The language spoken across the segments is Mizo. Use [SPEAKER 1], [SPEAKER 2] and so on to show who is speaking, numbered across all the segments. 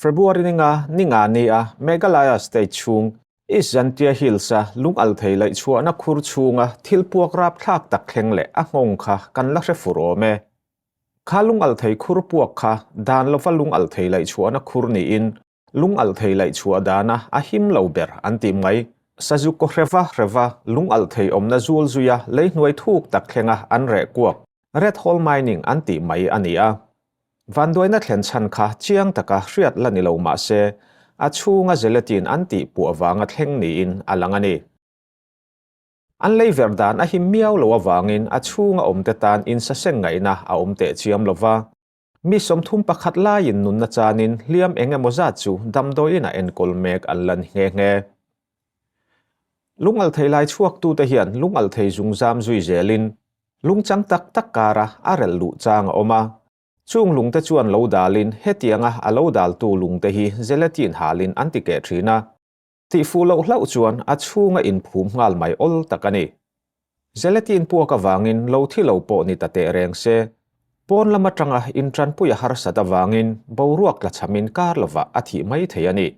[SPEAKER 1] February ni nga ni nga ni a Meghalaya state chhung East Jaintia Hills-a lungalthei laih chhuahna khur chhunga thil puak rapthlak tak thleng leh a nghawng kha kan la hre fur awm e. Kha lungalthei khur puak kha dan lova lungalthei laih chhuahna khur niin lungalthei laih chhuah dana a him lo ber an tih mai. Sazu kaw hreva hreva lungalthei awmna zul zuia leihnuai thuk tak thlenga an reh kuak Red Hole Mining an tih mai a ni a. Vanduaina thlen chhan kha chiang taka hriat la ni lo mah se, a chhunga gelatin an tih puah vanga thleng niin a lang a ni. An lei ver dan a him miau lo avangin a chhunga awmte tan insaseng ngaihna a awm teh chiam lo va. Mi 31 laiin nunna chanin hliam eng emaw zat chu damdawiin a enkawl mek an la ni nghe nghe. Lungalthei lai chhuaktute hian lungalthei zungzam zui zelin lungchang tak tak kara a relh luh chang a awm a. Chung lungte chuan lo dalin hetianga a lo daltu lungte hi gelatin halin an ti keh thin a. Tihfuh loh hlauh chuan a chhunga inphum nghal mai awl tak a ni. Gelatin puak avangin lo thi lo pawh ni ta teh reng se, pawn lam atanga intanpui a harsat avangin boruak tlachhamin kar lovah a thih mai thei a ni.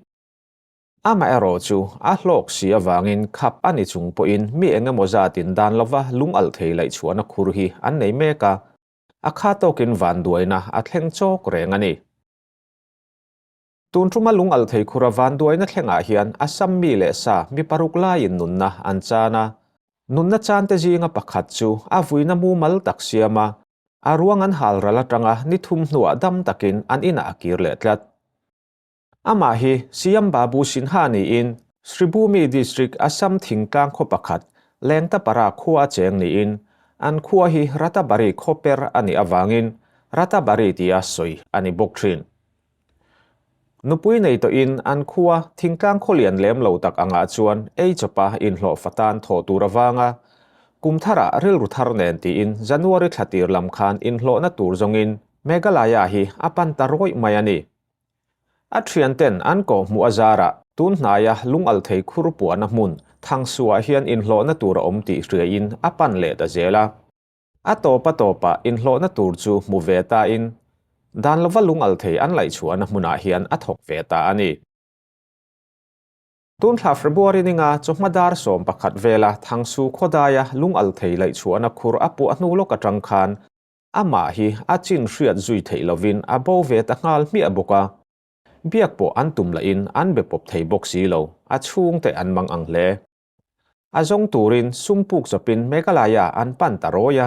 [SPEAKER 1] Amaherawh chu a hlawk si avangin khap a ni chung pawhin mi eng emaw zatin dan lova lungalh thei laih chhuahna khur hi an nei mek a, a kha tawkin vanduaina a thleng chawk reng a ni. Tun tuma lungalh thei khura vanduaina thlengah hian Assam mi leh sa mi paruk laiin nunna an chan a, nunna chante zinga pakhat chu a vuina mumal tak siam a, a ruang an hal ral atanga ni thum hnuah dam takin an inah a kir leh tlat. Amah hi Siam Babu Sinha niin Sribhumi District Assam thingtlang khaw pakhat Lengtapara khua a cheng niin an khua hi Ratabari khaw per a nih avangin Ratabari tia sawi a ni bawk thin. Nupui nei tawhin an khua thingtlang khaw lian lem lo tak angah chuan ei chawpa inhlawh fatan thawh tur avanga kum tharah rilru thar nen tiin January thla tir lam khan inhlawhna tur zawngin Meghalaya hi a pan ta rawih mai a ni. A thianten an kawh hmuh a zarah tun hnaia lungalh thei khur puahna hmun Thangsuah hian inhlawhna tur a awm tih hriain a pan leh ta zel a. A tawp a tawpah inhlawhna tur chu hmu ve tain dan lova lungalh thei an laihchhuahna hmunah hian a thawk ve ta a ni. Tun thla February ninga chawhma dar 11 vela Thangsu khawdaia lungalh thei laihchhuahna khur a puah hnu lawk atang khan Amah hi a chin hriat zui theih lovin a bo ve ta nghal hmiah bawk a, biak pawh an tum lahin an be pawp thei bawk si lo, a chhungte an mang ang hle. A zawng turin sum puk chawpin Meghalaya an pan ta rawi a,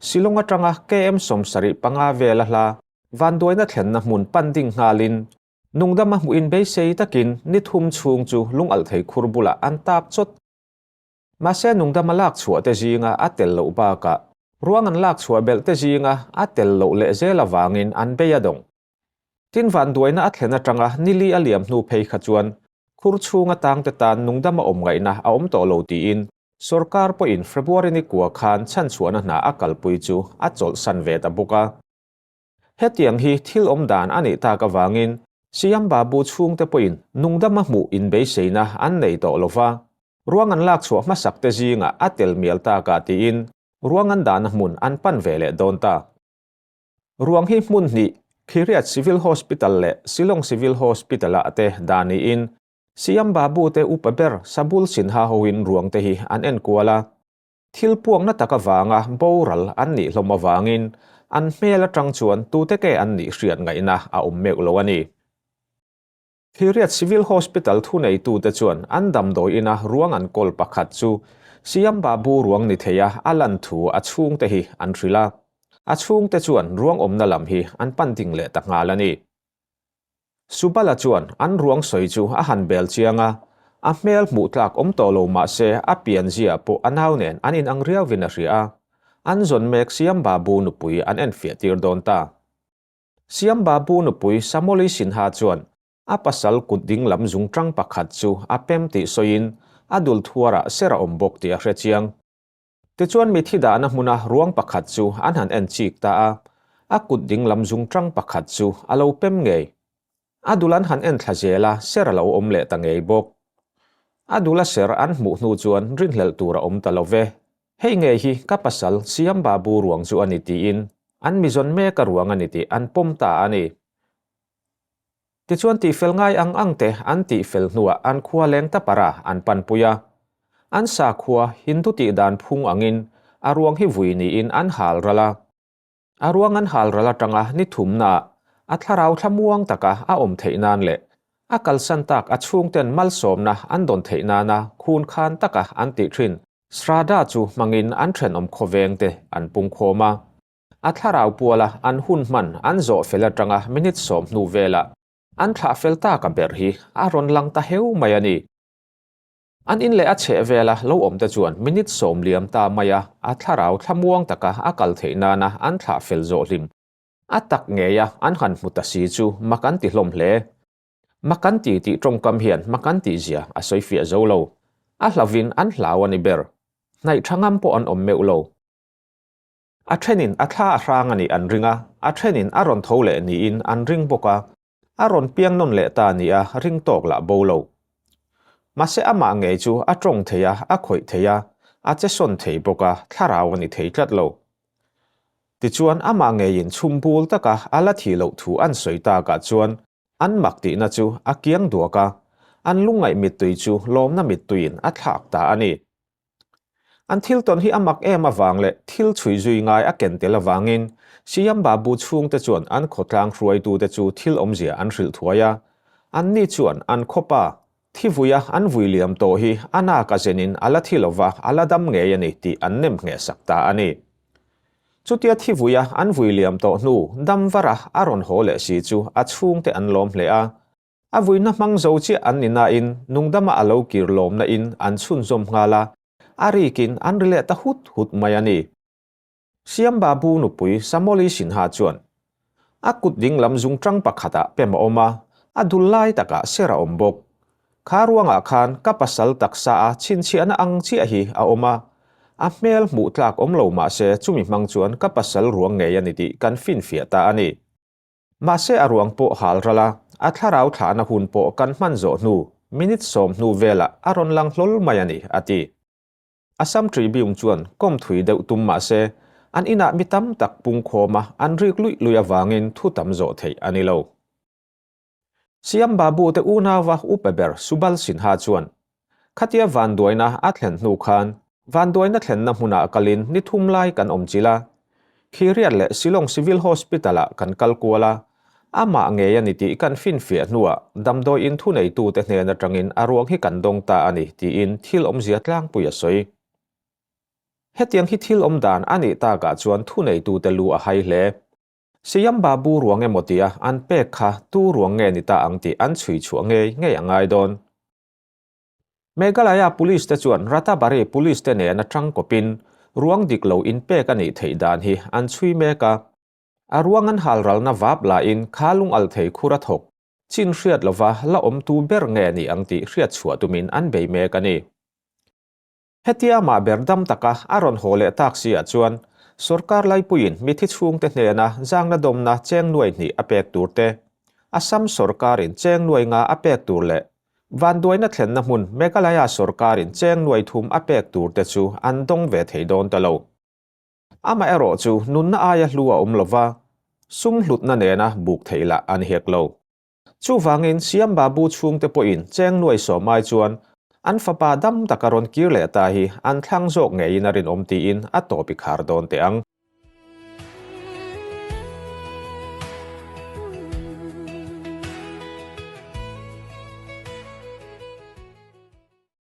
[SPEAKER 1] Shillong atanga KM 75 vela hla vanduaina thlenna hmun pan ding nghalin nungdama hmuhin beisei takin ni thum chhung chu lungalh thei khur bulah an tap chawt. Mahse nungdama lak chhuah te zinga a tel loh bakah ruang an lak chhuah belh te zinga a tel loh leh zel avangin an bei a dawng. Tin vanduaina a thlen atanga nili a liam hnu phei kha chuan khur chhunga tangte tan nungdama awm ngaihna a awm tawh lo tiin sorkar pawhin February ni kua khan chhanchhuahna hna a kalpui chu a chawlhsan ve ta bawk a. Hetiang hi thil awm dan a nih tak avangin Siam Babu chhungte pawhin nungdama hmuh inbeiseina an nei tawh lo va, ruang an lak chhuah hmasak te zingah a tel mial takah tiin ruang an dahna hmun an pan ve leh dawn ta. Ruang hi hmun hnih Khiriat Civil Hospital leh Shillong Civil Hospital-ah te dah niin Siam Babu te upa ber Sabul Sinha hoin ruang te hi an enkual a. Thil puakna tak avanga boral an nih hlawm avangin an hmel atang chuan tute ke an nih hriat ngaihna a awm meuh lo a ni. Thiriat Civil Hospital thuneitute chuan an damdawi ina ruang an kawl pakhat chu Siam Babu ruang ni theia a lan thu a chhungte hi an hrilh a. A chhungte chuan ruang awmna lam hi an pan ding leh ta nghal a ni. Subala chuan an ruang sawi chu a han bel chiang a, a hmel hmuh tlak awm tawh lo mah se a pian zia pawh a nau nen an inang riauvin a hria a, an zawn mek Siam Babu nupui an enfiah tir dawn ta. Siam Babu nupui Samoli Sinha chuan a pasal kut ding lam zungtang pakhat chu a pem tih sawiin a dul thuarah ser a awm bawk tih a hre chiang. Tichuan mithi dahna hmuna ruang pakhat chu an han en chik ta a, a kut ding lam zung tang pakhat chu a lo pem ngei. A dul an han en thla zel a, ser a lo awm leh ta ngei bawk. A dula ser an hmuh hnu chuan rinhlelh tur a awm ta lo ve. Hei ngei hi ka pasal Siam Babu ruang chu a ni tiin an mizawn mek a ruang a ni tih an pawm ta a ni. Tichuan tihfel ngai ang ang te an tihfel hnuah an khua leng ta para an panpui a. An sakhua Hindu tih dan phung angin a ruang hi vui niin an hal ral a. A ruang an hal ral atanga ni thumnaah a thlarau thlamuang taka a awm theih nan leh a kalsan tak a chhungten malsawmna an dawn theih nana khun khan taka an tih thin Shraddha chu hmangin an thenawm khawveng te an pungkhawm a. A thlarau puala an hun hman an zawh fel atanga minute 10 hnu velah an thlah fel taka ber hi a rawn lang ta heu mai a ni. An in leh a chheh vela lo awm te chuan minute 10 liam ta maia a thlarau thlamuang taka a kal theih nana an thlah fel zawh hlim a tak ngeia an han hmu ta si chu mak an ti hlawm hle. Mak an ti tih tawngkam hian mak an tih zia a sawi fiah zo lo. A hlauvin an hlau a ni ber. Hnaih tha ngam pawh an awm meuh lo. A thenin a thla a hrang a nih an ring a, a thenin a rawn tho leh niin an ring bawk a, a rawn piang nawn leh ta nia ring tawk lah bo lo. Mahse amah ngei chu a tawng thei a, a khawih thei a, a che sawn thei bawk a, thlarau a ni thei tlat lo. Tichuan amah ngeiin chhum bul taka a la thih loh thu an sawi takah chuan an mak tihna chu a kiang duak a, an lungngaih mittui chu lawmna mittuiin a thlak ta a ni. An thil tawn hi a mak em avang leh thil chhui zui ngai a ken tel avangin Siam Babu chhungte chuan an khawtlang hruaitute chu thil awmzia an hrilh thuai a. Anni chuan an khawpa thi vuia an vui liam tawh hi a nak a zenin a la thi lova a la dam ngei a ni tih an nem ngheh sak ta a ni. Chutia thi vuia an vui liam tawh hnu dam vara a rawn haw leh si chu a chhungte an lawm hle a. A vuina hmang zo chiah an ni nain nungdama a lo kir lawmna in an chhunzawm nghal a, a rikin an ri leh ta hut hut mai a ni. Siam Babu nupui Samoli Sinha chuan a kut dinglam zungtang pakhatah pem a awm a, a dul lai takah ser a awm bawk. Kha ruangah khan ka pasal taksa a chhinchhiahna ang chiah hi a awm a, a hmel hmuh tlak awm lo mahse chumi hmang chuan ka pasal ruang ngei a ni tih kan finfiah ta a ni. Mahse a ruang pawh hal ral a, a thlarau thlahna hun pawh kan hman zawh hnu minute 10 hnu velah a rawn lang hlawl mai a ni, a ti. Assam Tribune chuan kawm thui deuh tum mahse an inah mi tam tak pungkhawm a an rik luih luih avangin thu tam zawh theih a ni lo. Siam Babu te unauva upa ber Subal Sinha chuan Khatia vanduaina a thlen hnu khan vanduaina thlenna hmunah kalin ni thum lai kan awm chilh a. Khiriat leh Shillong Civil Hospital-ah kan kal kual a, amah ngei a ni tih kan finfiah hnuah damdawi in thuneitute hnen atangin a ruang hi kan dawng ta a ni tiin thil awmzia tlangpui a sawi. Hetiang hi thil awm dan a nih takah chuan thuneitute lu a hai hle. Siam Babu ruang emaw tia an pek kha tu ruang nge ni ta ang tih an chhui chhuah ngei ngei a ngai dawn. Meghalaya Police te chuan Ratabari Police te nen atang kawpin ruang dik lo inpek a nih theih dan hi an chhui mek a. A ruang an hal ralna vap lahin kha lungal thei khur a thawk chin hriat lova la awmtu ber nge ni ang tih hriat chhuah tumin an bei mek a ni. Hetia mah ber dam taka a rawn haw leh tak si ah chuan sorkar laipuiin mithi chhungte hnena zangna dawmna cheng nuai hnih a pek tur te, Assam sorkarin cheng nuai nga a pek tur leh vanduaina thlenna hmun Meghalaya sorkarin cheng nuai thum a pek tur te chu an dawng ve thei dawn ta lo. Amaherawh chu nunna aia hlu a awm lova, sum hlutna nena buk theih lah a ni hek lo. Chuvangin Siam Babu chhungte pawhin cheng nuai 10 ai chuan an fapa dam taka rawn kir leh ta hi an thlang zawk ngeiin a rinawm tiin a tawp i khar dawn teh ang.